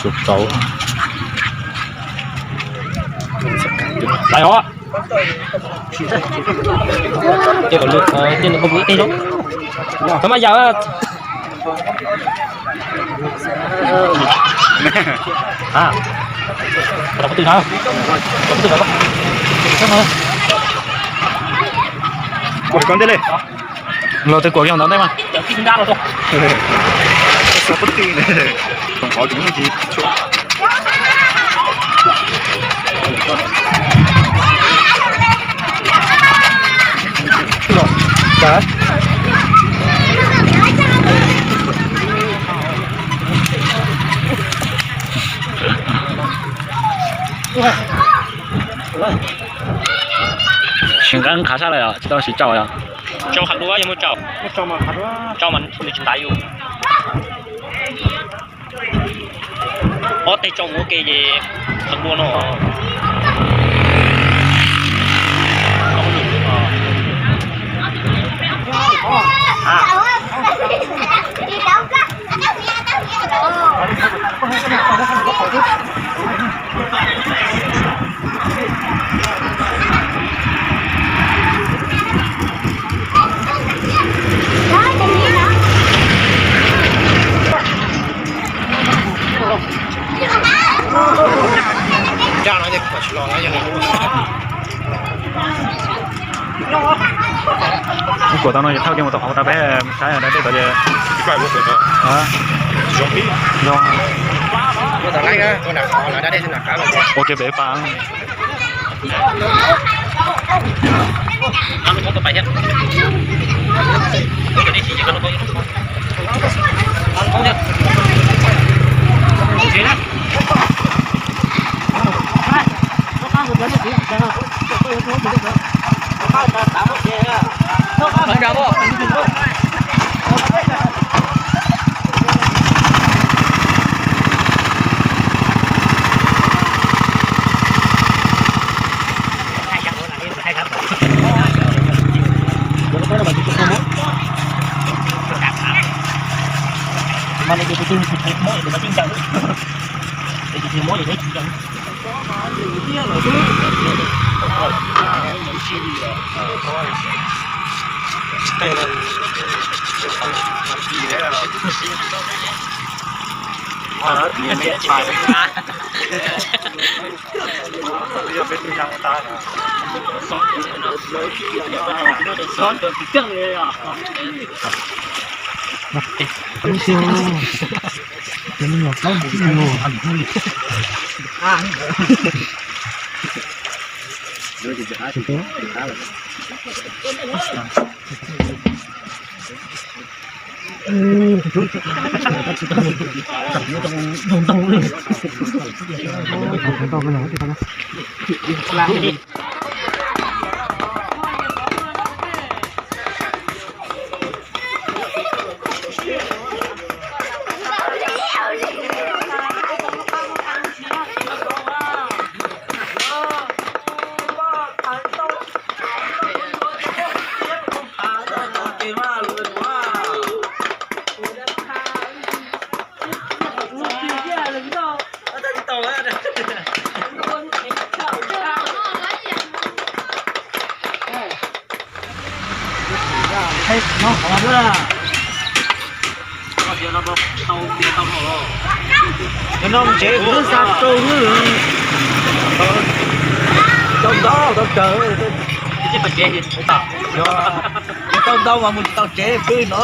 Sụp tau. Laiv os. Ces kom lwm, ces nws kom mus ib teg no. Tau mas yam. A, rau qhov twg na? Rau qhov twg na? Kuam koj ntej li. Los twb kuam kiag ntawd ntej mas. Sim nqa qhav sab lawm os, tsis tau siv tsaus os. Tsaus qhov duab yog muaj tsaus. Tsaus mas nws tsis ntais yus. Ob teg tsaus ua ke ces qhov npua no. Kuam tau no ces thauj kiag mus tom qhov tau peb saib da dej tod ces. Ua ke pem pas. Cov no tsev kuv twb xa rau lawm. Tau ntau tau raws. Tau ntau mas mus tsis tau tsev pw no.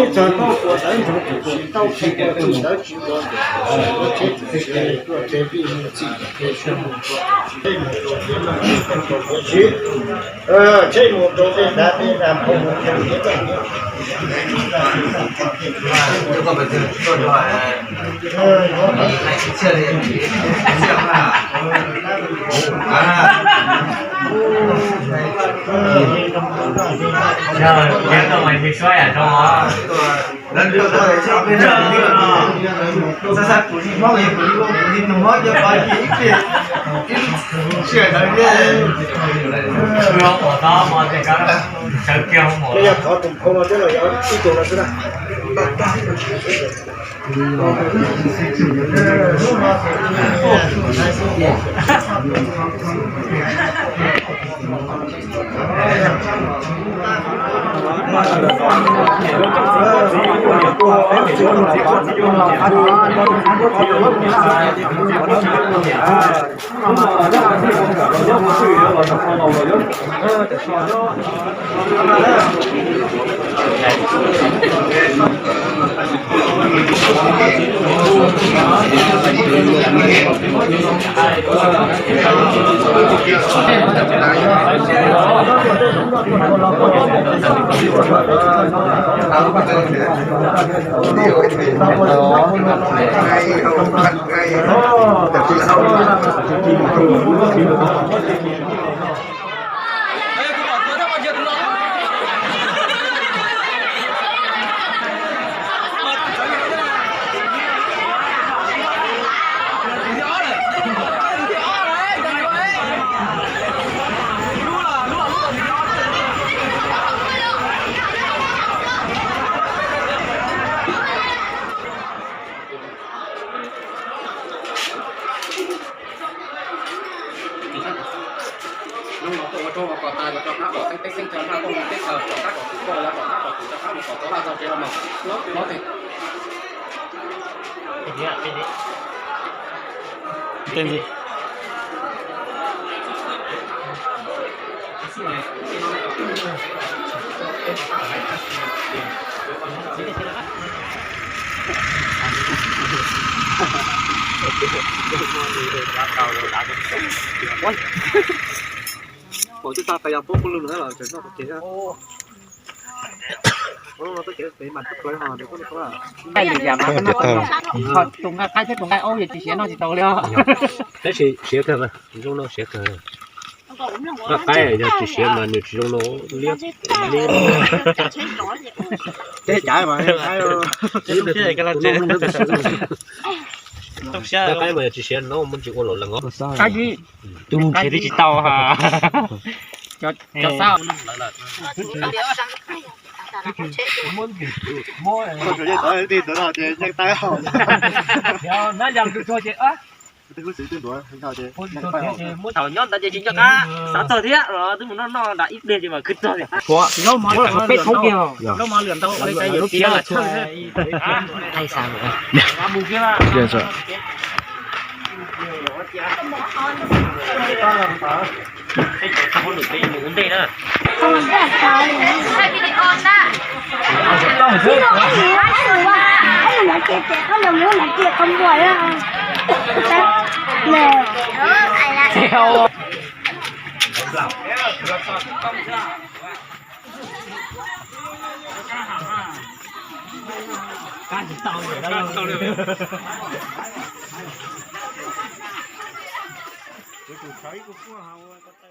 tsheb txog toj ua tawv ntsoov tsis tau tsis ua txij tawv tsis ua ntawm tsheb txim tuaj tsev vij mus txim tsheb mus rau tej dav tej dav mus Yog qhov tus phau no twb los yog ib tug no xwb na. Hnub no tuaj ua rau kom tas los rov qab kom xeeb teb xeeb chaw, rov qab kom teb chaw, rov qab kom tus koj los rov qab kom tus rov qab mus kom tau laj txog tsev los mas. Tên gì? Tus nqaij qaib thiab tus nqaij aub yog tsis siav noj li os. Tab sis siav kawg, zoo no siav kawg. Nqaij qaib yog tsis siav mas nws tsis zoo no liab. Nqaij qaib mas yog tsis siav no muaj ntsis ua luam lees os. Tus nrhiav twb tsis tau ha. Cov xab. Muab thaum nyob ntawd ces tsis nco qab xav txog thiab los twb mus noj noj nram ib pliag ces mam khwv txog thiab. Peb thoob kiag. Kuv tus tshav ib kuj kuaj ha ua ko ta